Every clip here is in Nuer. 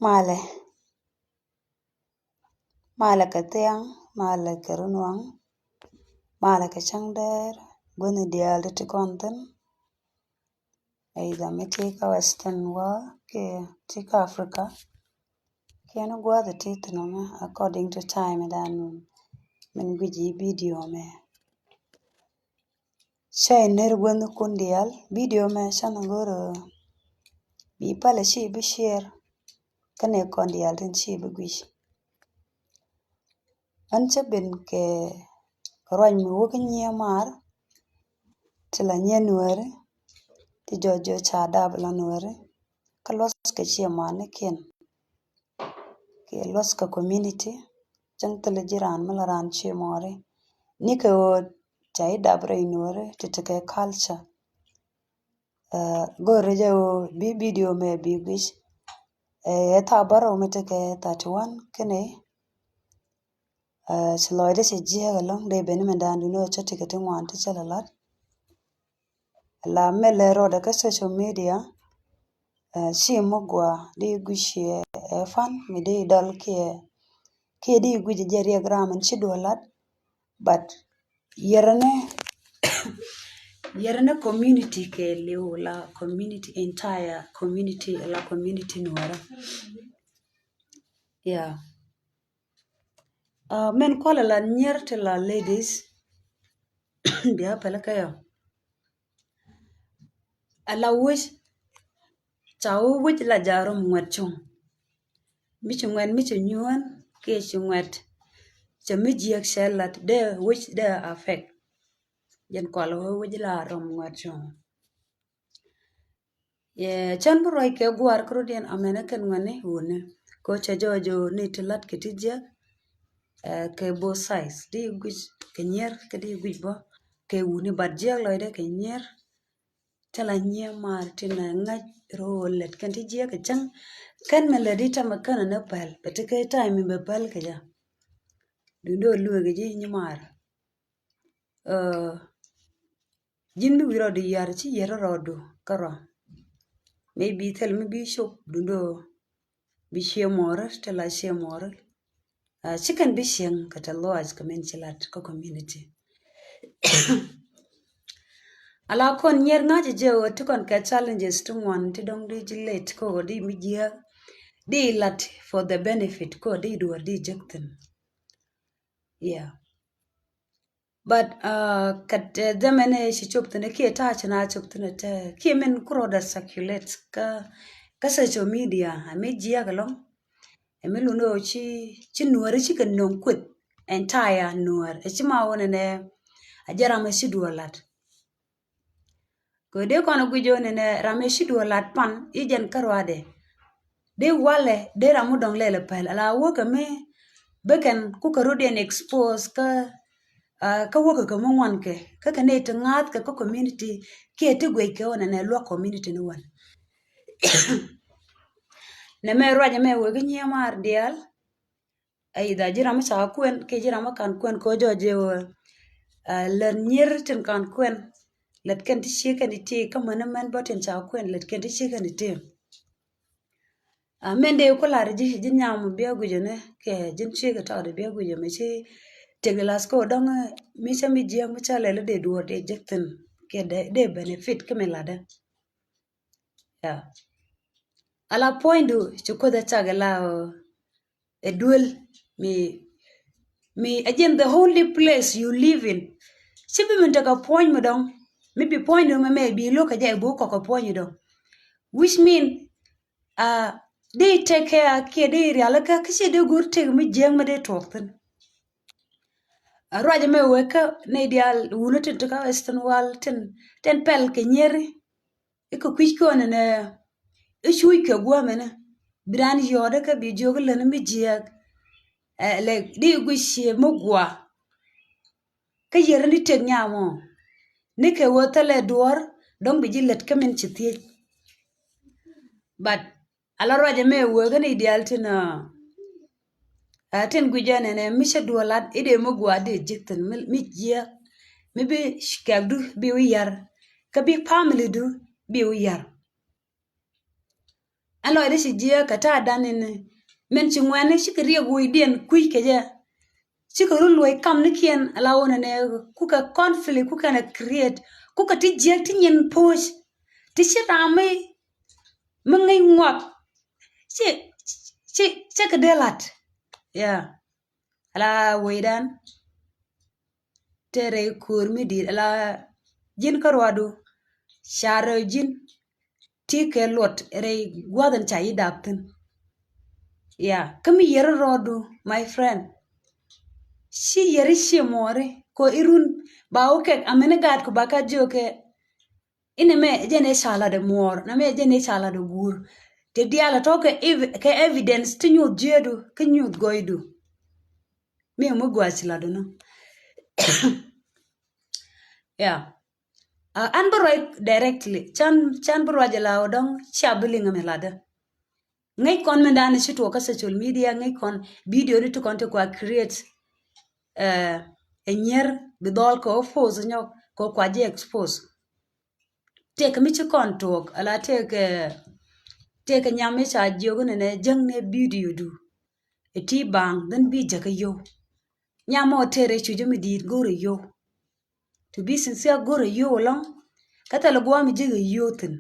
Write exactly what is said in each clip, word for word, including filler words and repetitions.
Malɛ. Malɛ kɛ thiaŋ, malɛ kɛ runwaŋ, malɛ kɛ cäŋdɛɛr, guäthni diaal ti ti kɔn thi̱n. Either mi ti kä Western world kiɛ ti kä Africa. Kiɛ ni gua̱a̱th ti thi̱n mɛ according to time dan min guic i̱ video mɛ. Cä in ner guäthni kun diaal, video mɛ cä ni go̱r bi palɛ ci bi share. Kä nɛ kɔn diaal tin ci bi guic. Ɣän cä ben kɛ ruac mi wä kä nyiee maar ti la nyiee nuääri ti jɔɔc jɔɔc ca dap la nuääri. Kä luɔth kɛ ciɛ maar ni kiɛn kɛ luɔth kɛ community. Cäŋ thilɛ ji̱ raan mi la raan ciɛ mɔɔri ni kɛ ɣöö ca i̱ dap rɛy nuääri ti tekɛ culture. Go̱o̱rɛ jɛ ɣöö bi video mɛ bi guic. Ɛ thaa bärɔw mi tekɛ thirty one kɛnɛ. Ci lɔcdɛ cɛ jiɛɛk ɛlɔ̱ŋ dee ben ni mɛn da̱a̱n duni ɣä cä tikɛ ti ŋuan ti cä lɛ la̱t. La mɛ lɛ rɔɔdɛ kä social media. Ci mi gua di guic ɛ fan mi di dɔl kiɛ kiɛ di guic jɛ riɛk ram ɛn ci duɔ la̱t. But yɛrɛnɛ yɛrɛnɛ community kɛ liw la community, entire community la community nuɔrɛ. Yeah. Mɛn kualɛ la nyier ti la ladies. Bia pɛlɛ kɛ yɔ ala wec. Ca wä wec la jarum ŋuɛt cuŋ. Mi ci ŋuɛt mi ci nyuɔn kiɛ ci ŋuɛt. Cɛ mi jiɛk cɛ lat dee wec dee affect. Jɛn kual wä wec la rum ŋuɛt cuŋ. Yɛ cän bi ruac kɛ guar kɛ rut yɛn amɛnɛ kɛn ŋuɛni wuni. Kɛ cɛ jɔɔc jɔɔ ni ti lat kɛ ti jiɛk. Kɛ both sides di guic kɛ nyier kɛ di guic bɔ kɛ wuni, but jiɛk lɔcdɛ kɛ nyier. Tɛ la nyier maar tin ŋa̱c ro̱o̱ lɛt kɛn ti jiɛk kɛ cäŋ. Kɛn mɛ lɛt di tamɛ känɛ ni päl bɛ ti kɛ ta̱a̱ mi bɛ päl kɛ jɛ. Duundɛ ɔ lueek kɛ ji̱ nyimaar. Ji̱n mi wi̱i̱ rɔɔdu yar ci yier rɔɔdu kä rɔ. Maybe thil mi bi cop duundɛ ɔ bi cie muɔɔri ti la cie muɔɔri. Ci kɛn bi cieŋ kɛ tɛ lɔaac kɛ min ci lat kä community. Ala kɔn nyier ŋa̱c jɛ ɣöö ti kɔn kɛ challenges ti ŋuan ti dɔ̱ŋ di ji̱ late kä ɣöö di mi jiääk di lat for the benefit kä ɣöö di duɔ̱ɔ̱r di jek thi̱n. Yeah. But kɛt dhɛmɛnɛ ci cop thi̱n kiɛ ta̱a̱ ci na cop thi̱n tɛ kiɛ min kurɔdɛ circulate kä kä social media a mi jiääk ɛlɔ̱ŋ. Ɛ mi lun ɣöö ci ci nuääri cikɛ nöŋ kueth entire nuäär ɛ ci ma wunɛ nɛ a jɛ ram ɛ ci duɔ̱ɔ̱r lat. Kɛ dee kɔn ɛ guic ɣöö nɛ nɛ ram ɛ ci duɔ̱ɔ̱r lat pan i̱ jɛn kä ruaadɛ. Dee walɛ dee ram mi dɔ̱ŋ lɛl ɛ päl ala wäkɛ mi bikɛn kukɛ rut yɛn expose kä kä wäkɛ kɛ mi ŋuan kɛ kä kɛ nɛy ti ŋa̱a̱th kɛ kä community kiɛ ti guic kɛ ɣöö nɛ nɛ luäk community ni wän. Nɛ mɛ ruacɛ mɛ wek i̱ nyiee maar diaal. Either ji̱ ram mi ca kuɛn kiɛ ji̱ ram mi kan kuɛn kɛ jɔɔc jɛ wee. Lät nyier tin kan kuɛn lät kɛn ti ciek kɛn iti kä män män bä tin ca kuɛn lät kɛn ti ciek kɛn iti. Mɛn dee ku lar ji̱ ji̱ nyam bia guic ni kɛ ji̱n ciek tɔɔt bia guic mi ci tek di las ko dɔŋ mi ca mi jiɛk mi ca lɛl dee duɔɔr dee jek thin kɛ dee benefit kä mi ladɛ. Yeah. Ala puɔ̱nydu ci Kuoth ɛ cak ila ɛ duel mi mi again the only place you live in. Ci bi min tekɛ puɔ̱ny mi dɔŋ mi bi puɔ̱nydu mɛ mɛ bi lo̱k kɛ jɛ ɛ bi wä kɔk kɛ puɔ̱nydu dɔŋ. Which mean di take care kiɛ di rialikä kä ci di go̱r tek mi jiäk mi di tuɔk thin. Ruacɛ mɛ wek kä nɛy diaal wuni tin ti kä Western world tin tin pɛl kɛ nyieri. I̱ kɛ kui̱c kɔn ɛnɛ i̱ cuuc kɛ guämɛnɛ bi raan yɔɔt ikä bi jiök i̱ läni mi jiääk. Ɛ lɛ di guic ciëë mi gua. Kä yɛr ni tëk nyam ɔ ni kɛ wä thilɛ duɔ̱ɔ̱r dɔ̱ŋ bi ji̱ lät kä min ci thiec. But ala ruacɛ mɛ wee kä ni diaal tin ɛ tin guic ɛnɛ nɛ mi cä duɔ̱ɔ̱r lat i̱ dee mi gua dee ji̱ thin mi jiääk mi bi kɛkdu bi wi̱i̱ yar kä bi family du bi wi̱i̱ yar. Ɛn lɔcdä ci jiääk kɛ ta̱a̱ dan in min ci ŋuɛ̈ni cikɛ riɛk wecdiɛn kui̱c kɛ jɛ. Cikɛ run luɔ̱c kamnikiɛn ala wä nɛnɛ kukɛ conflict kukɛn ɛ create kukɛ ti jiäk ti nyin po̱o̱c ti ci ram mi mi ŋäc ŋuak. Ci ci ci kɛ dee lat. Yeah. Ala wecdan. Te rɛy ko̱o̱r mi di̱i̱t ala ji̱n kä ruadu. Ca rɛy ji̱n ti kɛ luɔt rɛy gua̱th in ca yi dap thi̱n. Ya kä mi yɛri rɔɔdu my friend. Ci yɛri ci muɔri kɔ irun ba wä kɛk amini gaat ku ba ka jiök kɛ. Inɛ mɛ jɛn ɛ ca lat ɛ muɔr na mɛ jɛn ɛ ca lat ɛ guur. Ti diaal ɛ tɔ̱ kɛ ev- kɛ evidence ti nyuth jiɛɛdu kä nyuth gɔydu. Mi mi gua̱c latdu nɔ. Ya. An bi ruac directly can can bi ruac ɛ la wä dɔŋ cia bi liŋ mi latdä. Ŋäc kɔn min dan ci tuɔk kä social media ŋäc kɔn video ni ti kɔn ti kua create. Ɛ nyier bi dhɔl kɛ wä post nyɔk kɛ wä kua ji̱ expose. Tëëk mi ci kɔn tuɔk ala tëëk tëëk nyam mi ca jiök ni nɛ jäŋ ni video du. Ɛ ti baŋ dhin bi jäkä yio̱w. Nyam mɔ tëë rɛy cucä mi di̱i̱t go̱rɛ yio̱w. To be sincere go̱rɛ yio̱w ɛlɔ̱ŋ. Kä thilɛ gua̱a̱ mi ji̱ kɛ yio̱w thi̱n.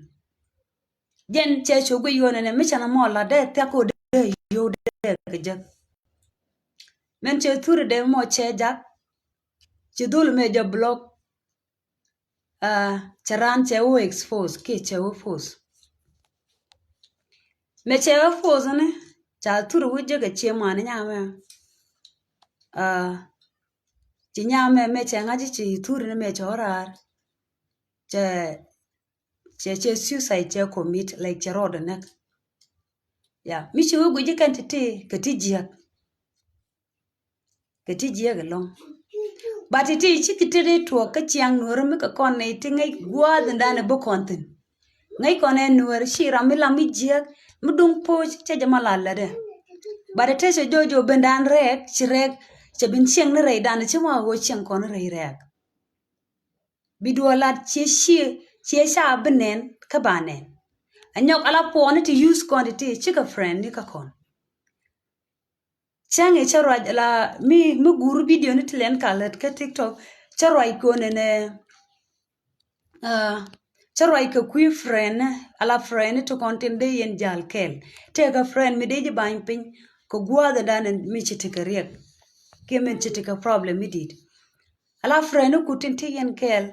Jɛn cɛ cu guic yio̱w nɛnɛ mi canɛ mɔ la dee thiak ko dee yio̱w dee kɛ jek. Mɛn cɛ thuri dee mɔ cɛ jak. Ci dhul mɛ jɛ block. Cɛ ran cɛ wä expose kiɛ cɛ wä post. Mɛ cɛ wä post ni ca thuri wä jek ɛ cie mani nyamɛ. Ci nyamɛ mɛ cɛ ŋa̱ci ci thuri ni mɛ cɛ wä raar. Cɛ cɛ cɛ suicide cɛ commit like cɛ rɔɔdɛ näk. Ya mi ci wä guici kɛn ti̱ti̱ kɛ ti jiäk. Kɛ ti jiäk ɛlɔ̱ŋ. But ti̱ti̱ ci kɛ ti ri tuɔɔk kä ciaŋ nuɔ̱ɔ̱ri mi kɛ kɔn nɛy ti ŋäc gua̱a̱th in dan ɛ bi kɔn thi̱n. Ŋäc kɔn ɛ nuɔ̱ɔ̱ri ci ram mi lam mi jiäk mi duŋ po̱o̱c cɛ jɛ ma la lätdɛ. But ɛ te cɛ jo̱o̱c jo̱o̱c ben dan rɛɛk ci rɛɛk cɛ bin cieŋ ni rɛy dan ci ma ɣöö cieŋ kɔn ni rɛy rɛɛk. Bi duɔlat ciɛ ciɛ ciɛ ca bi nɛn kä ba nɛn. Anyɔk ala puɔni ti use kɔn ti ti cikɛ friend ni kä kɔn. Cäŋ i̱ cä ruac la mi mi guur video ni ti lɛn ka lät kä TikTok cä ruac kɔn ɛnɛ. Cä ruac kɛ kui̱ friend ni ala friend ni ti kɔn tin dee yɛn jal kɛɛl tëëkä friend mi dee ji̱ bany piny kɛ gua̱a̱th ɛn dan mi ci ti kɛ riɛk. Kiɛ min ci ti kɛ problem mi di̱i̱t. Ala friend ni kut tin ti yɛn kɛɛl.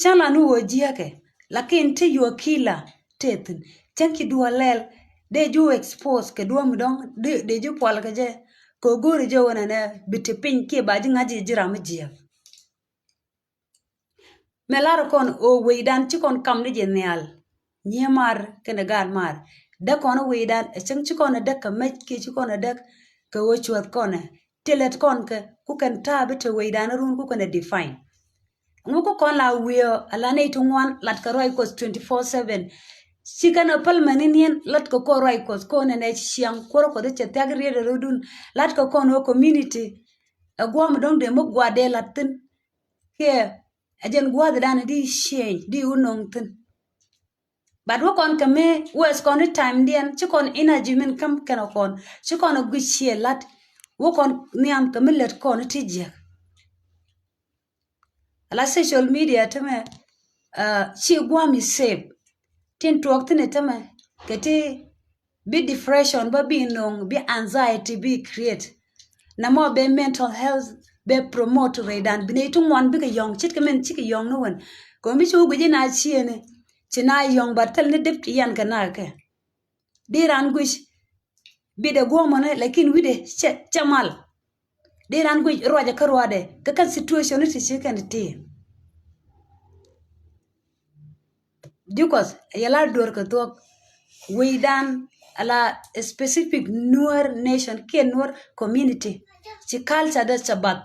Cäŋ la ni wä jiäkɛ lakin ti yuɔ kila tethin cäŋ ci duɔ lɛl. Dee ju expose kɛ duɔ mi dɔŋ dee ju pual kɛ jɛ. Kɛ go̱ri jɛ wä nɛnɛ bi ti piny kiɛ ba ji̱ ŋa̱c ji̱ ram mi jiäk. Mɛ lar kɔn ɣöö wecdan ci kɔn kam ni jɛ nhial. Nyiee mar kɛnɛ gaat mar däk kɔn wecdan ɛ cäŋ ci kɔn ɛ däk kɛ mec kiɛ ci kɔn ɛ däk kɛ ɣöö cuäth kɔn ɛ. Ti lät kɔn kɛ ku kɛn ta̱a̱ bi te wecdan run ku kɛn ɛ define. Ŋu ku kɔn la wi̱i̱ ɔ ala nɛy ti ŋuan lat kɛ ruac Kuɔth twenty four seven. Ci kɛn ɛ päl mɛn ni niɛn lat kɛ kɔn ruac Kuɔth kɔn ɛn ɛ ciaŋ kuɔr Kuɔth cɛ thiak riet ɛ rɔdun lat kɛ kɔn wä community. Ɛ guam dɔ̱ŋ dee mi gua̱a̱th dee lat thi̱n kiɛ ɛ jɛn gua̱a̱th dan di change di wä nɔŋ thi̱n. But wä kɔn kɛ mi waste kɔn ni time diɛn ci kɔn energy min käm kɛn ɔ kɔn ci kɔn ɔ guic ciɛ lat. Wä kɔn nhiam kɛ mi lät kɔn ti jiɛk. Ala social media tämɛ ci guam i save. Tin tuɔk thin i tämɛ kɛ ti bi depression ba bi noŋ bi anxiety bi create. Namɔ bɛ mental health bɛ promote rɛydan bi nɛy ti ŋuan bikɛ yɔ̱ŋ ce̱tkɛ min cikɛ yɔ̱ŋ ni wen. Kɛ mi ci wä guic in a ciëni ci na yɔ̱ŋ ba thil ni dip ti yan kɛ na kɛ. Di ran guic bidɛ guɔmɔnɛ lakin wi̱dɛ cɛ cɛ mal. Di ran guic ruacɛ kä ruacdɛ kɛ kɛn situation ni ti ci kɛn ti. Jukɔth yɛ la duɔr kɛ thuɔk. Wecdan ala specific Nuer nation kiɛ Nuer community ci culture dɛ cɛ bath.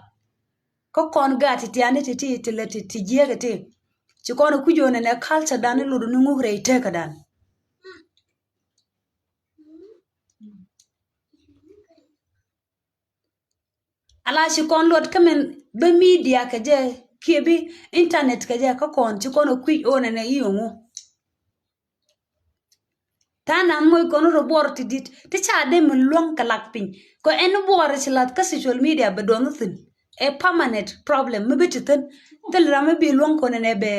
Kä kɔn gaat ti tiani ti ti ti lɛ ti ti jiɛk ti ci kɔn kuc ɣöö nɛnɛ culture dan ni lot ni ŋuk rɛy tekä dan. Ala ci kɔn luɔt kä min bi media kɛ jɛ kiɛ bi internet kɛ jɛ kä kɔn ci kɔn kui̱c ɣöö nɛnɛ i̱ ŋu. Tha̱a̱ŋ nath moc kɔn rɔ buɔɔr ti di̱t ti ca dee mi luäŋ kɛ lak piny. Kɔ ɛn buɔɔr ci lath kä social media bɛ duɔth ni thi̱n. Ɛ permanent problem mi bi ti thi̱n. Thil ram mi bi luäŋ kɔn ɛn ɛ bɛ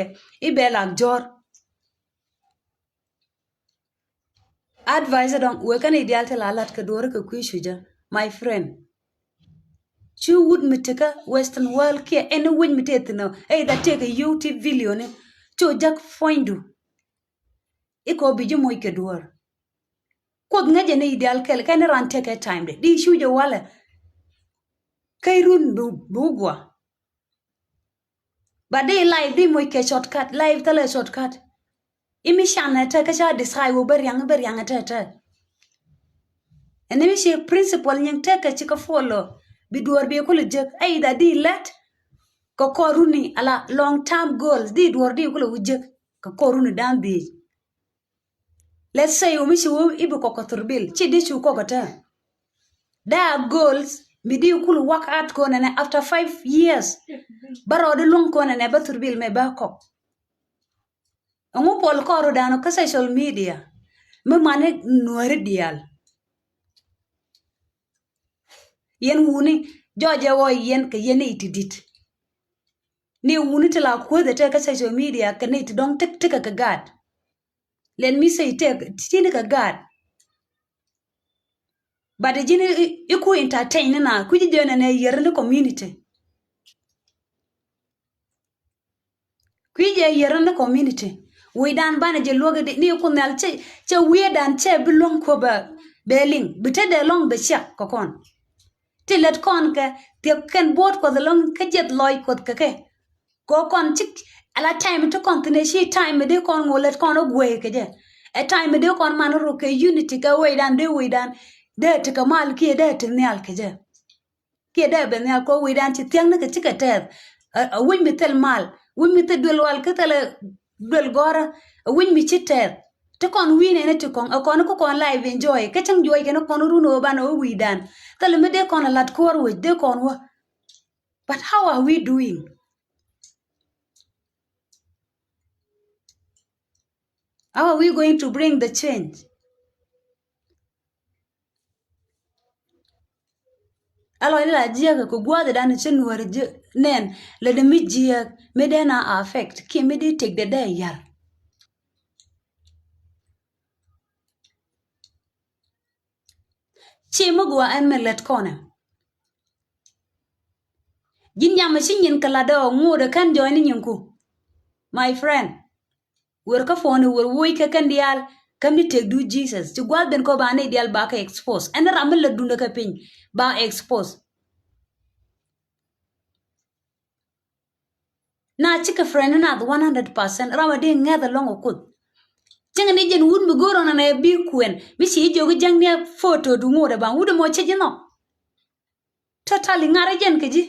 i̱ bɛ lak jɔ̱ɔ̱r. Advice dɔ̱ŋ wek kɛn i̱ diaal ti la lat kɛ duɔ̱ɔ̱ri kɛ kui̱ cucä, my friend. Cu wut mi tekä Western world kiɛ ɛn wi̱c mi tëë thi̱n ɛ i̱ dha tëëkɛ YouTube video ni. Cu jak puɔ̱nydu. I̱ kɔ bi ji̱ moc kɛ duɔ̱ɔ̱r. Kuoth ŋäcɛ ni i̱ diaal kɛl kɛn i̱ ran tekɛ time de di cu jɛ walɛ. Kä i̱ run bi bi wä gua. But di life di moc kɛ shortcut, life thilɛ shortcut. Imi can ɛ tɛ kä ca decide wä bä riaŋ bä riaŋ ɛ tɛ tɛ. Ɛn imi ci principle nyin tɛ kɛ ci kä follow bi duɔr bi kulɛ jek ɛ idha di lɛt. Kɛ kɔr runi ala long term goals di duɔr di kulɛ wä jek kɛ kɔr runi dan bi. Let's say umi ci wä ibi kɔk kɛ thurbil ci di cu kɔk kɛ tɛ. There are goals mi di kul work out kɔn ɛnɛ after five years. Bä rɔɔdi luŋ kɔn ɛnɛ bä thurbil mɛ bä kɔk. Ɛŋu pɔl kɔru dano kä social media mi mani nuɔri dial. Yɛn wuni jɔjɛ wɔ yɛn kɛ yɛn ni iti dit. Ni wuni ti la kuoth ɛ tɛ kä social media kɛ ni ti dɔŋ tik tik kɛ gaat. Let me say tɛ ti ni kɛ gaat. But ji̱n iku entertain ni na kui̱ ji̱ jɛ nɛ nɛ yɛr ni community. Kui̱ jɛ yɛr ni community. Wi̱i̱dan banɛ jɛ luäk di ni ku nhial cɛ cɛ wi̱i̱dan cɛ bi luäŋ kuɔ bɛ bɛ liŋ bi te dee lɔŋ bɛ ciak kɛ kɔn. Ti lät kɔn kɛ thiɛk kɛn bo̱o̱t kuɔth lɔŋ kä jiɛth lɔc kuɔth kɛ kɛ. Kɔ kɔn cik ala time ti kɔn thin ɛ ci time mi dee kɔn ŋo̱ lät kɔn ɔ guey kɛ jɛ. Ɛ time mi dee kɔn man ruk kɛ unity kɛ wecdan dee wecdan dee ti kɛ mal kiɛ dee ti nhial kɛ jɛ. Kiɛ dee ben nhial kɔ wecdan ci thiäŋni kɛ cikɛ tɛth. Ɛ wi̱c mi thil mal wi̱c mi thil duel wal kä thilɛ duel gɔrä. Ɛ wi̱c mi ci tɛth ti kɔn wi̱i̱ nɛni ti kɔŋ ɛ kɔn kä kɔn live enjoy kä cäŋ juɔc kɛn kɔn run ɣöö banɛ wä wi̱i̱dan. Thilɛ mi dee kɔn ɛ lat kuɔr wec dee kɔn wä. But how are we doing? How are we going to bring the change? Alɔy ni la jiäk kɛ gua̱a̱th dan ci nuɔr jiäk nɛn lɛ di mi jiäk mi den a affect kiɛ mi di tek dɛ dɛ yar. Ci mi gua ɛn mi lät kɔnɛ. Ji̱n nyam ci nyin kɛ lat dɛ ɔ ŋuudɛ kɛn jɔɔy ni nyinku. My friend. Wer kä phone wer woc kɛ kɛn diaal kä mi tek du Jesus ci gua̱th ben kɔ ba ni diaal ba kɛ expose ɛn ram mi lät dundɛ kɛ piny ba expose. Na cikɛ friend nath one hundred percent ram a di ŋɛth alɔŋ a kuth. Cieŋ ni jɛn wut mi go̱o̱r ɔnɔ nɛ bi kuɛn mi ci jiök jäŋ ni a photo du ŋo̱o̱r ɛ baŋ wut ɛmɔ cɛ ji̱ nhɔk. Totally ŋa̱r jɛn kɛ ji̱.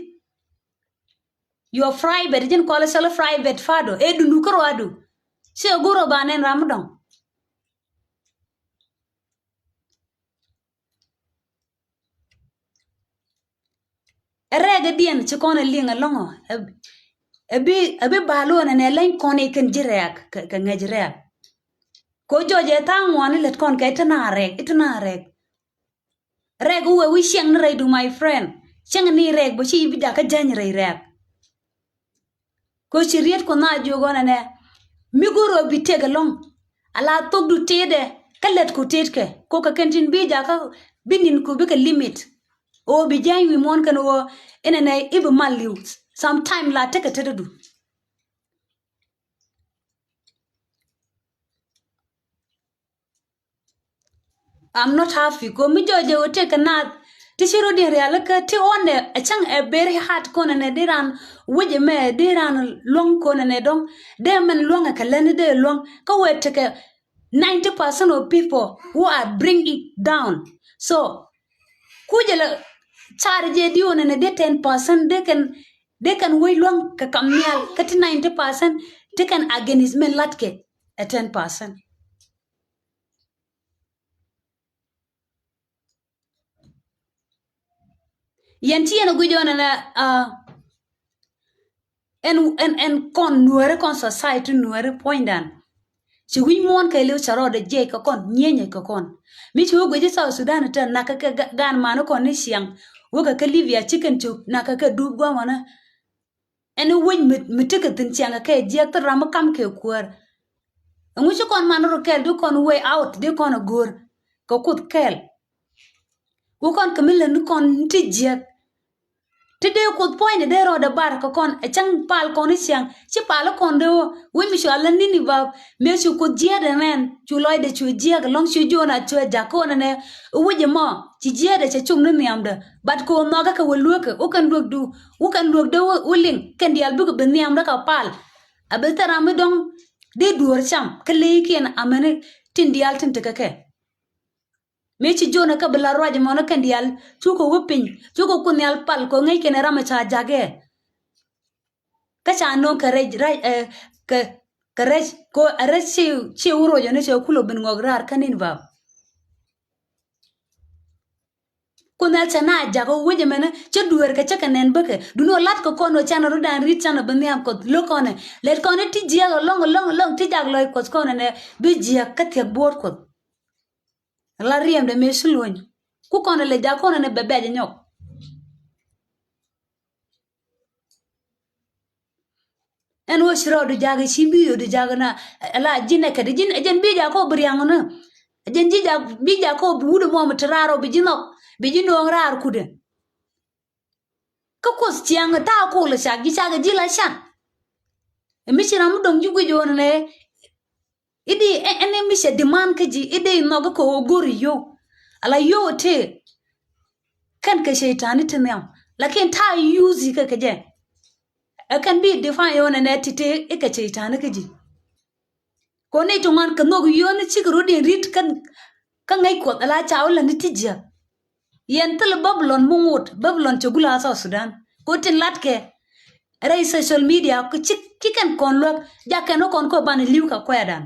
Your private jɛn kɔlɛ cɔl private fado ɛ dundu kä ruadu. Ci a go̱o̱r ɔ ba nɛn ram mi dɔŋ. Ɛ rɛɛk ɛ diɛn ci kɔn ɛ liŋ ɛlɔŋɔ. Ɛ bi ɛ bi bal wä nɛ nɛ leny kɔn ikɛn ji̱ rɛɛk kɛ ŋäc rɛɛk. Ko jɔc ɛ tha̱a̱ŋ ŋuan ilät kɔn kɛ itina rɛɛk itina rɛɛk. Rɛɛk wä wee wi̱c ciɛŋ ni rɛydu my friend. Ciɛŋ ni rɛɛk bä ci ibi jakä jäny rɛy rɛɛk. Ko ci riet ku na jiök ɣɔn ɛnɛ mi go̱o̱r ɣä bi tëk ɛlɔ̱ŋ. Ala thokdu tetdɛ kä lät ku tetkɛ ko kɛ kɛn tin bi jakä bi nin ku bikɛ limit. Ɣöö bi jäny wi̱i̱ muɔ̱ɔ̱n kɛn ɣöö inɛnɛ i̱ bi mal li̱w. Sometime la tekɛ tetdu. I'm not happy ko mi jɔjɛ wä tëk kɛ naath. Ti ci rot diɛn rial kä ti ɣɔn ɛ cäŋ ɛ very hard konɛ nɛ di ran wec ɛmɛ di ran luɔ̱ŋ konɛ nɛ dɔ̱ŋ. Dee mɛn luɔ̱ŋ ɛ kɛ lɛn dee luɔ̱ŋ kä wee tekɛ ninety percent of people who are bring it down. So kucɛ lɛ car jɛ di wä nɛ nɛ di ten percent di kɛn di kɛn wec luɔ̱ŋ kɛ kam nhial kä ti ninety percent ti kɛn against mɛn latkɛ ɛ ten percent. Yɛn ci yɛn a guic ɣän ɛn ɛn ɛn kɔn nuääri kɔn society nuääri puɔ̱nydan. Ci wi̱c muɔ̱ɔ̱n kɛɛliw cɛ rɔɔdɛ jiɛc kɛ kɔn, nyieenyɛ kɛ kɔn. Mi ci wä guic i̱ South Sudan tɛ nakä kɛ ga-, gaan mani kɔn ni ciaŋ. Wä kɛ kä Libya ci kɛn cop nakä kɛ dup gua̱a̱mɔnä. Ɛn i̱ wec mi, mi tekɛ thi̱n ciaŋ kɛ kɛ jiɛk thil ram mi kam kɛ kuäär. Ɛŋu ci kɔn man rɔ kɛɛl di kɔn way out di kɔn a go̱o̱r kɛ Kuoth kɛɛl. Ku kɔn kɛ mi lät ni kɔn ti jiɛk. Ti dee Kuoth puɔ̱nydɛ dee rɔɔdɛ bar kɛ kɔn ɛ cäŋ pal kɔn i̱ ciaŋ ci pal i̱ kɔn dee wä. Wec mi cua lät ni̱ni ba mëë cu Kuoth jiɛɛdɛ nɛn cu lɔcdɛ cu jiɛk ɛlɔ̱ŋ cu Jona cu ɛ ja̱k kɔn ɛnɛ. I̱ wec ɛmɔ ci jiɛɛdɛ cɛ cum ni nhiamdɛ. But kɛ wä nhɔkä kɛ wä luekä wä kɛn luekdu wä kɛn luekdɛ wä liŋ kɛn diaal bikɛ bi nhiamdɛ kɛ pal. A bi thil ram mi dɔ̱ŋ dee duɔ̱ɔ̱r cam kä leykiɛn amäni tin diaal tin tekɛ kɛ. Mëë ci Jona kä bi la ruac ɛmɔnä kɛn diaal cukɛ wä piny cukɛ Kuoth Nhial pal kɛ ŋäc kɛn ɛ ram ɛ ca ja̱kɛ. Kä ca no̱o̱ŋ kɛ rɛc, rɛc, ɛ, kɛ, kɛ rɛc kɛ ɛ rɛc ci, ci wä ruɔc ɔni cɛ kulɛ bin ŋɔk raar kä Ninivɛ. Kuoth Nhial cɛ na jak ɔ wec ɛmɛnɛ cä dueer kɛ cä kɛ nɛn bäkɛ. Duni ɔ lat kɛ kɔn ɔ canɛ rɔ̱dan ri̱t canɛ bi nhiam Kuɔth lo̱k kɔnɛ. Lɛt kɔnɛ ti jiɛk ɛlɔ̱ŋ, ɛlɔ̱ŋ, ɛlɔ̱ŋ ti jak lɔc Kuɔth kɔnɛ nɛ bi jiɛk kä thiɛk buɔ̱ɔ̱t Kuɔth. La riɛmdɛ mëë ci luony. Ku kɔnɛ lɛ jak kɔnɛ nɛ bɛ bɛc ɛ nyɔk. Ɛn wä ci rɔɔdu jakä ci bi yodu jakä na, ala ji̱n ɛ kɛt ji̱n, ji̱n bi jakä wä bi riaŋ ni. Ji̱n ji̱ jak, bi jakä wä bi wut ɛmɔ mi te raar wä bi ji̱ nhɔk, bi ji̱ no̱o̱ŋ raar kudɛ. Kä Kuoth ciaŋ ta̱a̱ kol cak ji̱ cak ji̱ la can. Ɛ mi ci ram mi dɔ̱ŋ ji̱ guic ɣöö nɛ i̱ di ɛ, ɛn ɛ mi cɛ demand kä ji̱ i̱ di nhɔk kä ɣöö go̱r i̱ yio̱w. Ala yio̱w ɛ tëë kɛn kɛ cɛy-tan i̱ ti nhiam. Lakin ta̱a̱ use i̱ kɛ kɛ jɛ. Ɛ kɛn bi define ɣöö nɛ nɛ ti tëë i̱ kɛ cɛy-tan i̱ kä ji̱. Kɔn ni ti ŋuan kɛ nhök yio̱o̱ni cikɛ rut in rit kä, kä ŋäc Kuɔth ala ca wä lätni ti jiäk. Yɛn thilɛ Babilɔn mi ŋot, Babilɔn cɛ gula South Sudan. Kɛ tin latkɛ rɛy social media kɛ ci, ci kɛn kɔn luäk jakɛn wä kɔn kä banɛ li̱w kɛ kuɛɛdan.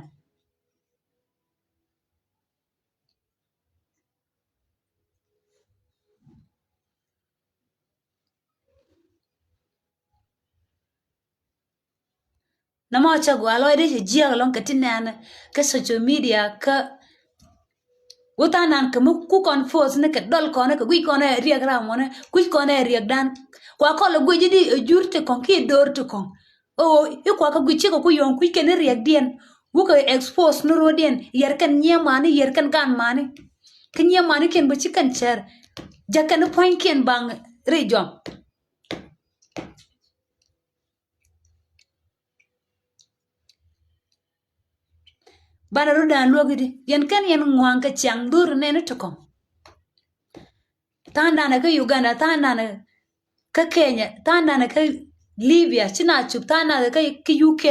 Nɔmɔ cä gɔaa lɔcdɛ cɛ jiääk ɛlɔ̱ŋ kɛ ti nɛɛnɛ kä social media kä wä tha̱a̱ŋ nan kɛ mi ku kɔn force ni kɛ dɔl kɔn kɛ guic kɔn ɛ riɛk ram mɔnɛ kui̱c kɔn ɛ riɛkdan. Kua kɔl ɛ guic i̱di ɛ jur ti kɔŋ kiɛ do̱r ti kɔŋ. Ɣöö i̱ kua kɛ guic cikɛ ku yɔ̱ɔ̱ŋ kui̱c kɛn i̱ riɛkdiɛn wukɛ expose ni ro̱o̱diɛn yɛr kɛn nyiee mani yɛr kɛn gan mani. Kä nyiee mani kiɛn bä ci kɛn cɛr. Jɛ kɛn i̱ puɔ̱nykiɛn baŋ ri jɔm. Banɛ rut dan luäk i̱di yɛn kɛn yɛn ŋua̱a̱ŋ kɛ ciaŋ dhur nɛn i̱ ti kɔŋ. Tha̱a̱ŋ danɛ kä Uganda, tha̱a̱ŋ danɛ kä Kenya, tha̱a̱ŋ danɛ kä Libya, ci na cup tha̱a̱ŋ danɛ kä, kä U K.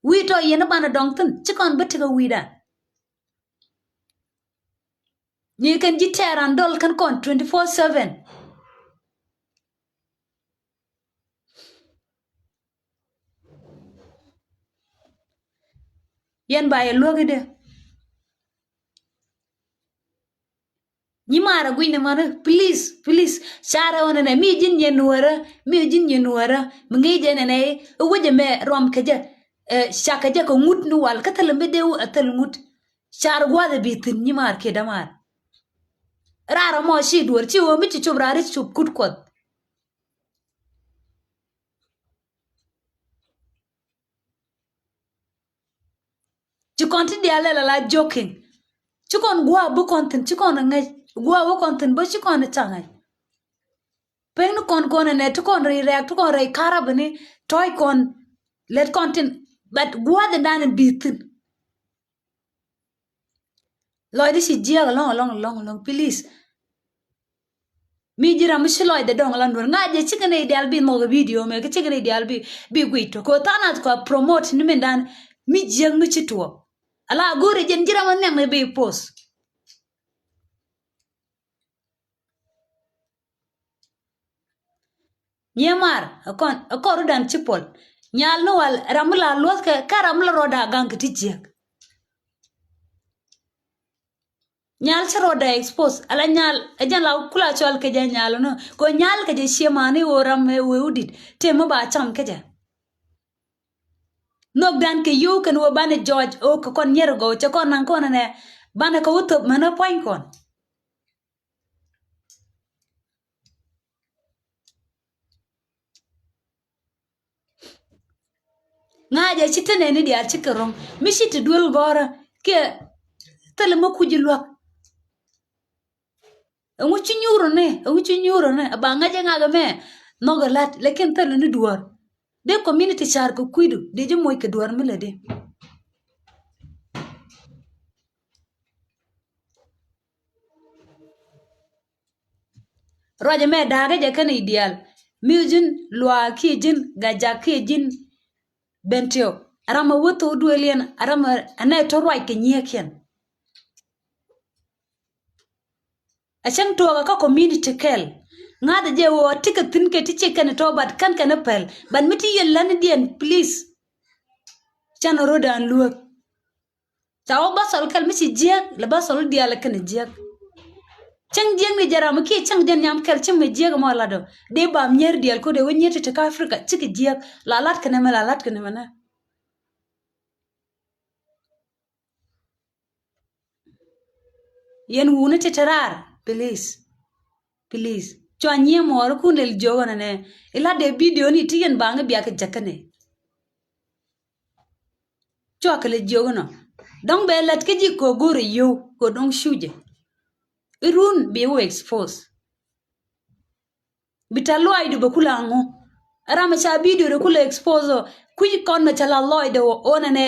Wi̱i̱ tɔ yɛn i̱ banɛ dɔŋ thi̱n ci kɔn bä tekɛ wi̱i̱dan. Ni kɛn ji̱ tɛɛr an dɔl kɛn kɔn twenty four seven. Yɛn ba yɛ luäk i̱dɛ. Nyi maarä gui̱n ni mani, please, please. Carɛ ɣän ɛnɛ mi ji̱n yɛn nuäärä, mi ji̱n yɛn nuäärä. Mi ŋi̱i̱c ɛn ɛnɛ i̱ wecɛ mɛ ruam kɛ jɛ. Ɛ, cakɛ jɛ kɛ ŋut ni wal kä thil mi dee wä ɛ thil ŋut. Car gua̱a̱th ɛ bi thi̱n nyi maar kiɛ dämaar. Raar ɛmɔ ci duɔ̱ɔ̱r ci ɣöö mi ci cop raar i̱ cop kut Kuɔth. Ci kɔn ti diaal lɛl ala joking. Ci kɔn gua̱a̱ bi kɔn thi̱n ci kɔn ŋäc gua̱a̱ bi kɔn thi̱n bä ci kɔn ca ŋäc. Pek ni kɔn kɔn ɛnɛ ti kɔn rɛy rɛɛk ti kɔn rɛy karabini tɔ̱ɔ̱c kɔn lɛt kɔn tin. But gua̱a̱th in dan in bi thi̱n. Lɔcdä ci jiääk ɛlɔ̱ŋ ɛlɔ̱ŋ ɛlɔ̱ŋ ɛlɔ̱ŋ please. Mi ji̱ ram mi ci lɔcdɛ dɔ̱ŋ ɛlɔ̱ŋ duɔ̱n ŋa̱c jɛ cikɛ nɛy diaal bi nhɔk ɛ video mɛ kɛ cikɛ nɛy diaal bi, bi guic tɔ kɛ tha̱a̱ŋ nath kua promote ni min dan. Mi jiääk mi ci tuɔɔk ala go̱o̱rɛ jɛn ji̱ ram mi nhiam ɛ bi post. Nyiee maar ɛ kɔn ɛ kɔn rɔ̱dan ci puɔl. Nyal ni wal ram mi la luɔthkɛ kä ram mi la rɔɔda gaŋ kɛ ti jiäk. Nyal ci rɔɔda expose ala nyal ɛ jɛn la kula cɔal kɛ jɛ nyal ni kɛ nyal kɛ jɛ cie mani wä ram ɛ wee wudit tëë mi ba cam kɛ jɛ. Nhökdan kɛ yio̱w kɛn ɣöö banɛ jɔɔc ɣöö kɛ kɔn nyier gɔw cɛ kɔn naŋ kɔn ɛnɛ. Banɛ kɛ wä thöp mänä pua̱ny kɔn. Ŋa̱cä ci te nɛni diaal cikɛ ro̱ŋ mi ci te duel gɔ̱rä kiɛ thilɛ mä kuc luäk. Ɛŋu ci nyuurä ni, ɛŋu ci nyuurä ni, ɛ ba ŋa̱cä ŋa̱cä mɛ nhɔk ɛ la̱t, lakin thilɛ ni duɔ̱ɔ̱r. Dee community car kɛ kui̱du, dee ji̱ moc kɛ duɔ̱ɔ̱r mi lɛ di. Ruacɛ mɛ da̱a̱kä jɛ kɛn i̱ diaal. Mi ji̱n luaak kiɛ ji̱n gajak kiɛ ji̱n Bentiu. Ɛ ram ɛ wä thok duëëliɛn, ɛ ram ɛ nɛ tɔ ruac kɛ nyiëëkiɛn. Ɛ cäŋ tuɔɔkä kä community kɛl. Ŋa̱thɛ jɛ ɣöö ti kɛ thi̱n kɛ ti ci kɛn tɔ bat kän kɛn päl. Bat mi ti yɛn länidiɛn, please. Canɛ rot an luäk. Ca wä basal kɛl mi ci jiäk, lɛ basal diaal kɛn jiäk. Cäŋ jiäk ni jɛ ram kiɛ cäŋ jɛ nhiam kɛl ci mi jiäk mɔ lat ɔ. Dee ba mier diaal ko̱dɛ wä nyier ti ti kä Africa cikɛ jiäk. La lat kɛn mɛ, la lat kɛn mɛ nɛ. Yɛn wuni ti ti raar, please. Please. Cua nyiee muɔɔri kun lɛl jiök ɣän ɛnɛ. Ilat dee video ni ti yɛn baŋ i̱ bia kɛ jäk kɛnɛ. Cua kɛ lɛ jiök inɔ. Dɔ̱ŋ bɛ lät kä ji̱ kɛ go̱o̱rɛ yio̱w kɛ dɔ̱ŋ cucɛ. Irun bi wä expose. Bi tɛ̈th lɔaacdu bɛ kulɛ aŋu. Ram ca video de kulɛ expose ɔ. Kui̱c kɔn mɛ ca la lɔcdɛ ɣöö ɣän ɛnɛ.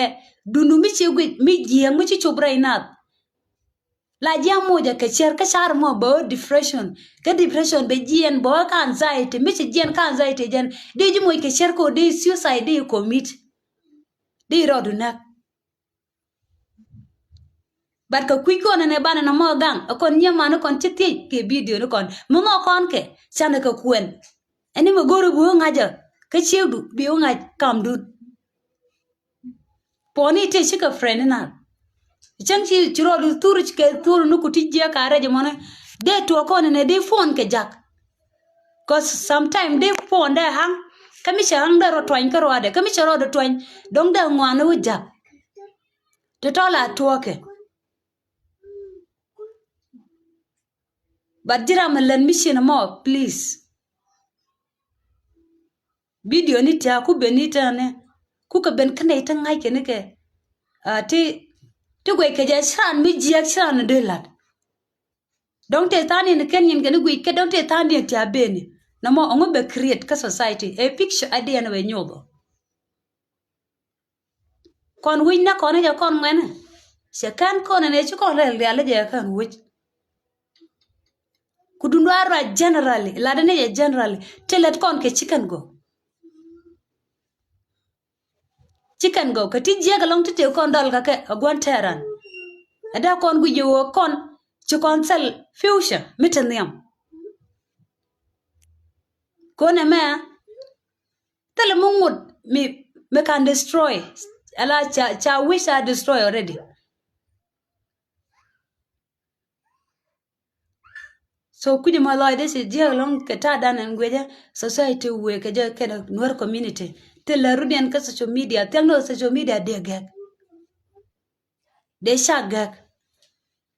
Dundun mi ci guic mi jiääk mi ci cop rɛy nath. La ji̱ amoc ɛ kɛ cär kä car mɔ bɛ ɣöö depression. Kä depression bɛ jiɛn bɛ ɣöö kä anxiety. Mi ci jiɛn kä anxiety jɛn. Dee ji̱ moc kɛ cär kɛ ɣöö dee suicide dee commit. Dee rɔɔdu näk. But kɛ kui̱ kɔn ɛn ɛ banɛ nɔmɔ gaŋ ɛ kɔn nyiee man ɛ kɔn ci thiec kɛ video ni kɔn mi mɔ kɔn kɛ canɛ kɛ kuɛn. Ɛn ni mi go̱r i̱ bi wä ŋa̱cä kä ciekdu bi wä ŋa̱c kamdun. Puɔ̱ni tëë cikɛ friend inan. Cäŋ ci ci rɔɔdu thur kɛ thur ni ku ti jiɛ ka rɛc mɔnɛ dee tuɔɔk kɔn ɛn ɛ dee phone kɛ jak. Cause sometime dee phone dee haŋ kä mi cɛ haŋ dee rɔ tuany kä ruaadɛ kä mi cɛ rɔɔdɛ tuany dɔ̱ŋ dee ŋuan ni wä jak. Ti tɔl a tuɔɔkɛ. But ji̱ ram mi lät mi cin mɔ, please. Video ni tia ku ben ni tɛni ku kɛ ben kä nɛy ti ŋa̱c kɛ ni kɛ. Ah, ti, ti guɛc kɛ jɛ ci ran mi jiɛk ci ran dee la̱t. Dɔ̱ŋ tëë tha̱a̱ŋ ni kɛn nyin kɛ ni guic kɛ dɔ̱ŋ tëë tha̱a̱ŋ ni tia beni. Nɔmɔ ɔŋɔ bɛ create kä society. Ɛ picture adiɛn wɛ nyoth ɔ. Kɔn wi̱c nɛ kɔn i̱ jɛ kɔn ŋuɛnɛ. Cɛ kɛn kɔn ɛn ɛ ci kɔn rɛl rial i̱ jɛ kɛn wi̱c. Ku dundua ruac generally, latdɛ ni jɛ generally, ti lät kɔn kɛ ci kɛn gɔw. Ci kɛn gɔw, kɛ ti jiɛk ɛlɔ̱ŋ ti tëë kɔn dɔl kakɛ ɛ gua̱n tɛɛran. Ɛ dee kɔn guic jɛ ɣöö kɔn ci kɔn thil future mi te nhiam. Kɔn ɛmɛ, thilɛ mi ŋut mi, mi kan destroy. Ala ca, ca wi̱c ca destroy already. So kui̱c mɔ lɔcdɛ ci jiɛk ɛlɔ̱ŋ kɛ ta̱a̱dan ɛn guiecä society wëë kɛ jɛ kɛnɛ Nuer community. Thilɛ rut yɛn kä social media, thia̱ŋ ni social media dee gɛk. Dee ca gɛk.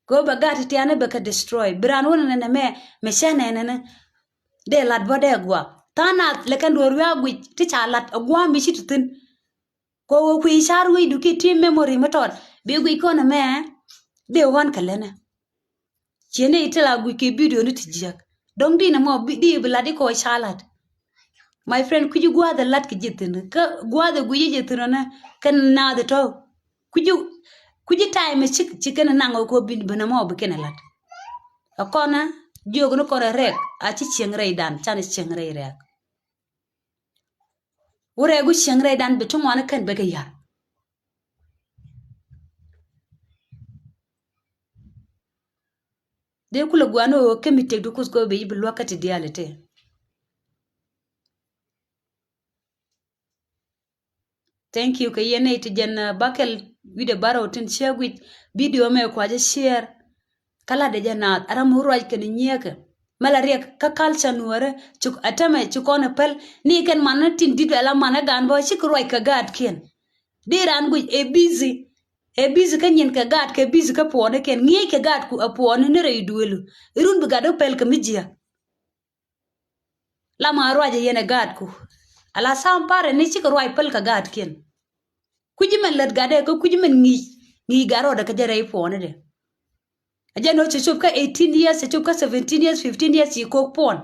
Kɛ ɣöö bɛ gat ti tiani bɛ kɛ destroy. Bi raan wun nɛnɛ mɛ, mɛ cä nɛnɛ ni. Dee lat bä dee gua̱a̱. Tha̱a̱ŋ nath lɛ kɛn duɔ̱ɔ̱r wiaa guic ti ca lat a gua̱a̱ mi ci ti thi̱n. Kɛ ɣöö kui̱ car wi̱i̱du ki ti memory mi tɔt. Bi guic kɔn ɛmɛ. Dee ɣɔ̱n kɛ lɛnɛ. Ciɛ nɛy ti la guic kɛ video ni ti jiäk. Dɔ̱ŋ di nɛ mɔ bi, di bi lat di kɔ ca lat. My friend, kui̱ci gua̱a̱th ɛ lat kɛ ji̱ thi̱n. Kä gua̱a̱th ɛ guic ji̱ thi̱n ɔnɛ kɛn naath ɛ tɔ̱. Kui̱ci, kui̱ci time ɛ cik, ci kɛn naŋ ɛ kɔ bi, bi nɛ mɔ bi kɛn ɛ lat. Ɛ kɔnɛ jiök ni kɔn ɛ rɛk a ci cieŋ rɛydan, canɛ cieŋ rɛy rɛk. Wä rɛk gu cieŋ rɛydan bi ti ŋuan ɛ kɛn bɛ kɛ ya̱r. Dee kulɛ gua̱a̱n ɣöö kä mi tëkdu Kuoth kɛ ɣöö bɛ ji̱ bi luäk kä ti diaal ite. Thank you kɛ yɛn nɛy ti jɛn, uh, bakɛl wi̱cdɛ barɔw tin ciɛ guic video mɛ kuacä share. Kä latdɛ jɛ naath a ram mi ruac kɛn nyieekä. Mɛ la riɛk kä culture nuäärä cuk a tämɛ ci kɔn ɛ päl ni kɛn man ni tin di̱t wɛl a man ɛ gaan bä cikɛ ruac kɛ gaatkiɛn. Dee raan guic ɛ busy. Ɛ busy kä nyin kɛ gaat kɛ busy kä puɔnikiɛn. Ŋi̱eec kɛ gaatku ɛ puɔni ni rɛy duëlu. Irun bi gat wä pɛl kɛ mi jiääk. Lam a ruacɛ yɛn ɛ gaatku. Ala sam parɛ ni cikɛ ruac päl kɛ gaatkiɛn. Kui̱ci mɛn lät gatdɛ kä kui̱ci mɛn ŋi̱i̱c ŋi̱i̱c gat rɔɔdɛ kä jɛ rɛy puɔnidɛ. A jɛ ni ɣöö cɛ cop kä eighteen years, cɛ cop kä seventeen years, fifteen years ci kok puɔn.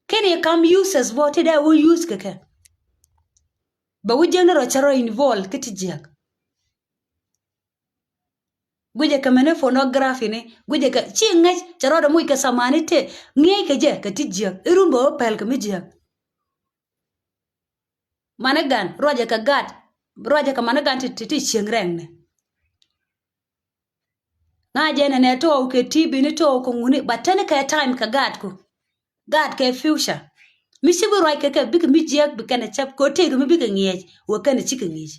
Kɛn i̱ kam uses bɔ ti dee wä use kɛ kɛ. Bɛ wä jiäk ni rɔ cɛ rɔ involve kä ti jiäk. Guicɛ kɛ mɛni phonography ni guicɛ kɛ ci ŋäc cɛ rɔɔdɛ muc kɛ samani tëë ŋi̱eec kɛ jɛ kɛ ti jiäk. Irun bɛ wä pɛl kɛ mi jiäk. Mani gan ruacɛ kɛ gat ruacɛ kɛ mani gan ti ti cieŋ rɛŋni. Ŋa jɛ nɛnɛ tɔɔw kɛ T V ni tɔɔw kɛ ŋuni ba teni kɛ time kɛ gaatku. Gaat kɛ future mi ci bi ruac kɛ kɛ bikɛ mi jiäk bi kɛn ɛ cɛp kɛ ɔ tëëk mi bikɛ ŋiɛc wä kɛn ɛ cikɛ ŋi̱i̱c.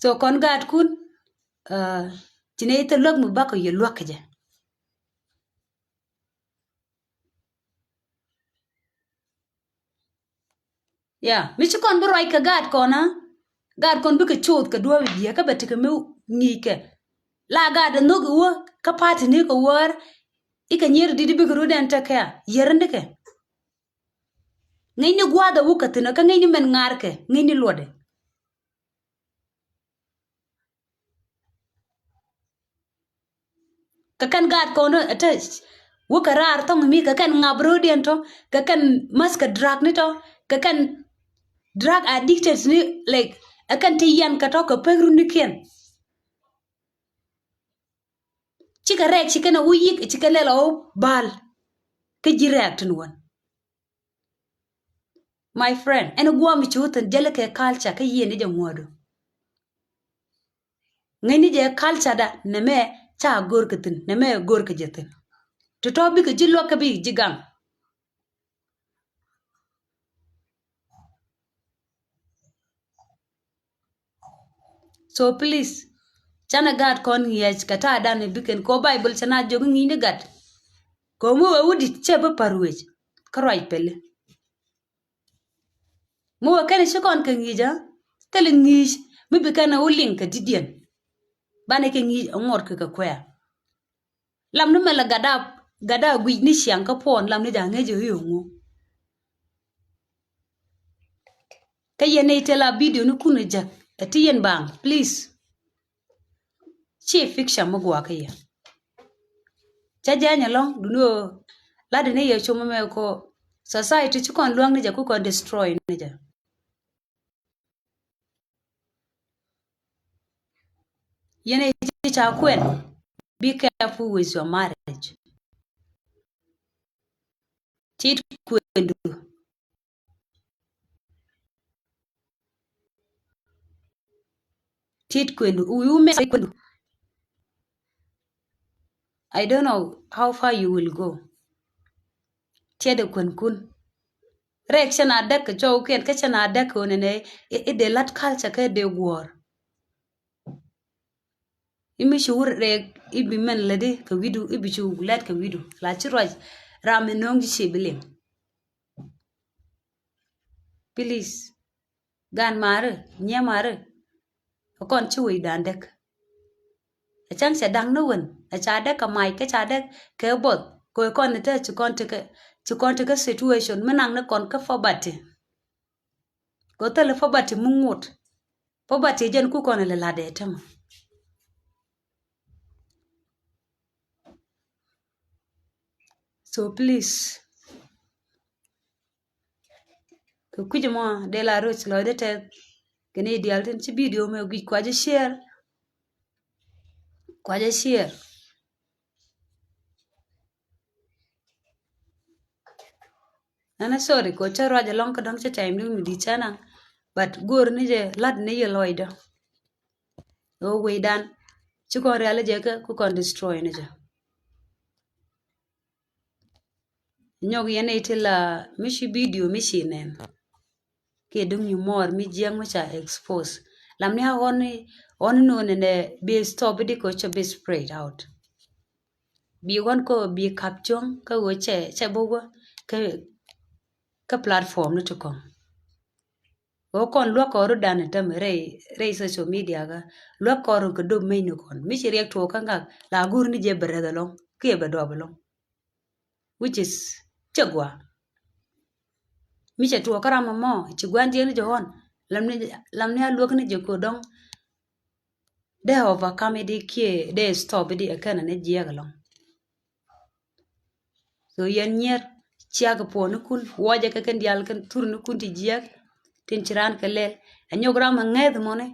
So kɔn gaatkun ci nɛ ithɛ luäk mi bakɔ yɛ luäk kɛ jɛ. Ya mi ci kɔn bi ruac kɛ gaat kɔn a gaat kɔn bikɛ coth kɛ duɔ̱ɔ̱p i̱ biɛ kä bɛ tekɛ mi ŋi̱i̱c kɛ la gaat ɛ nhök iwä kä pa̱a̱t ti ni kɛ wäär. Ikɛ nyier di̱t bikɛ rut ɛn tekɛ a yɛr ni kɛ. Ŋäcni gua̱a̱th ɛ wä kä thi̱n ɛ kä ŋäcni mɛn ŋa̱a̱rkɛ ŋäcni luɔtdɛ. Kɛ kɛn gaat kɔn ɛ te wä kɛ raar thɔŋ mi kɛ kɛn ŋap ro̱o̱diɛn tɔ kɛ kɛn math kɛ drug ni tɔ kɛ kɛn drug addicted ni like ɛ kɛn te yian kɛ tɔ kɛ pek runikiɛn. Cikɛ rɛɛk cikɛ nɛ wä yik cikɛ lɛl ɔ bal. Kä ji̱ rɛɛk tin wän. My friend ɛn guam i̱ ci wä thi̱n jälɛ kɛ culture kä yieen ni jɛ ŋuɔ̱ɔ̱du. Ŋäcni jɛ culture da nɛmɛ ca go̱r kɛ thi̱n nɛmɛ go̱r kɛ jɛ thi̱n. Ti tɔ̱ bikɛ ji̱ luäk kä bikɛ ji̱ gaŋ. So please canɛ gaat kɔn ŋiɛc kɛ ta̱a̱ dan ɛ bikɛn kɛ ɔ Bible cɛ na jiök ŋi̱i̱cni gat. Kɛ ɔ mi wee wä di̱t cɛ bä pa̱r wec kä ruac pɛli. Mi wee kɛn ci kɔn kɛ ŋi̱i̱c a thilɛ ŋi̱i̱c mi bi kɛn ɛ wä liŋ kɛ di̱tdiɛn. Banɛ kɛ ŋi̱i̱c ɛ ŋuɔt kɛ kɛ kuɛ̈ɛ̈. Lam ni mɛ lɛ gatda gatda guic ni ciaŋ kä puɔn lam ni ja̱ ŋäc i̱ ɣöö ŋu. Kä yɛn nɛy tëë la video ni kun ɛ jäk ɛ ti yɛn baaŋ please. Ci picture mi guakä yɛ. Cä jɛny ɛlɔ̱ŋ duni ɣöö lat ni yɛ com ɛmɛ ko society ci kɔn luäŋ ni jɛ ku kɔn destroy ni jɛ. Yɛn ɛ ji̱ ca kuɛn, be careful with your marriage. Tit kuendu. Tit kuendu. Wi̱i̱ wä mɛ kuendu. I don't know how far you will go. Tiɛt ɛ kuɛn kun. Rɛk cɛ na däk kɛ cɔw kiɛn kä cɛ na däk kɛ ɣöö nɛnɛ i̱ dee la̱t culture kä dee guɔ̱ɔ̱r. I̱ mi ci wur rɛk i̱ bi mɛn lätdi kɛ wi̱du i̱ bi ci wur lɛt kɛ wi̱du la ci ruac ram mi no̱o̱ŋ ji̱ ci bi liŋ. Please. Gan mari nyɛ mari. Ɛ kɔn ci wecdan däk. Ɛ cäŋ cɛ da̱ŋ ni wen ɛ ca däk kɛ mac kä ca däk kɛ both kɛ kɔn ni te ci kɔn ti kɛ ci kɔn ti kɛ situation mi naŋ ni kɔn kä poverty. Kɛ thilɛ poverty mi ŋut. Poverty jɛn ku kɔn ilɛ lat ɛ tämɛ. So please. Kɛ kui̱c mɔ dee la roc lɔcdä tɛth kɛ ni diaal tin ci video mɛ guic kuacä share. Kuacä share. Ɛn a sorry kɛ cä ruac ɛlɔŋ kä dɔ̱ŋ cä time dun mi di̱t cä naŋ. But go̱o̱r ni jɛ lat ni jɛ lɔcdä. Ɣöö wecdan ci kɔn rial jɛ kä ku kɔn destroy ni jɛ. Nyɔk yɛn i̱ ti la mi ci video mi ci nɛn. Kiɛ duŋ nyu mɔɔr mi jiɛk mi ca expose. Lam ni a ɣɔn ni ɣɔn ni nonɛ nɛ bi stop di ko cɛ bi spread out. Bi ɣɔn ko bi kap cuɔ̱ŋ kä ɣöö cɛ cɛ bä wä kä kä platform ni ti kɔŋ. Ɣöö kɔn luäk kɔn rut dan itäm rɛy, rɛy social media kä luäk kɔn rut kɛ dop mec ni kɔn mi ci riɛk tuɔɔk kä ŋak la gur ni jɛ bɛ rɛth ɛlɔŋ kiɛ bɛ dɔɔp ɛlɔŋ. Which is cɛ gua mi cɛ tuɔɔk kä ram ɛmɔ ci gua̱n diɛn ni jɛ ɣɔn. Lam ni, lam ni a luäk ni jɛ kɛ dɔŋ. Dee overcome di kiɛ dee stop di ɛ kɛn ni jiɛk ɛlɔŋ. So yɛn nyier ciak puɔnikun wuɔcɛ kɛ kɛn diaal kɛn thurnikun ti jiɛk. Tin ci raan kɛ lɛl ɛ nyɔk ram ɛ ŋɛth mɔni.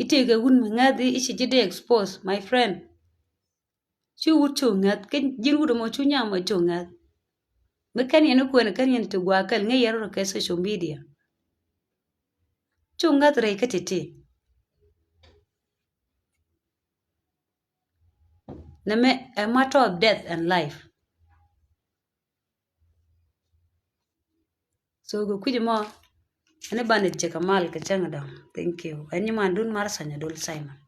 Itek kɛ wun mi ŋɛth i̱ ci ji̱ dee expose my friend. Cu wut cu ŋɛth kä ji̱n wut ɛmɔ cu nyam mɔ cu ŋɛth. Mi kɛn yɛn i̱ kuɛn kɛn yɛn ti gua̱a̱ kɛl ŋäc yɛn rɔ kɛ social media. Cu ŋäth rɛy kä ti̱ti̱. Nɛmɛ a matter of death and life. So kɛ kui̱c mɔ ɛn i̱ banɛ jɛ kɛ mal kɛ cäŋ dɔ̱ŋ. Thank you. Ɛn nyi man dun mar sanya dol Simon.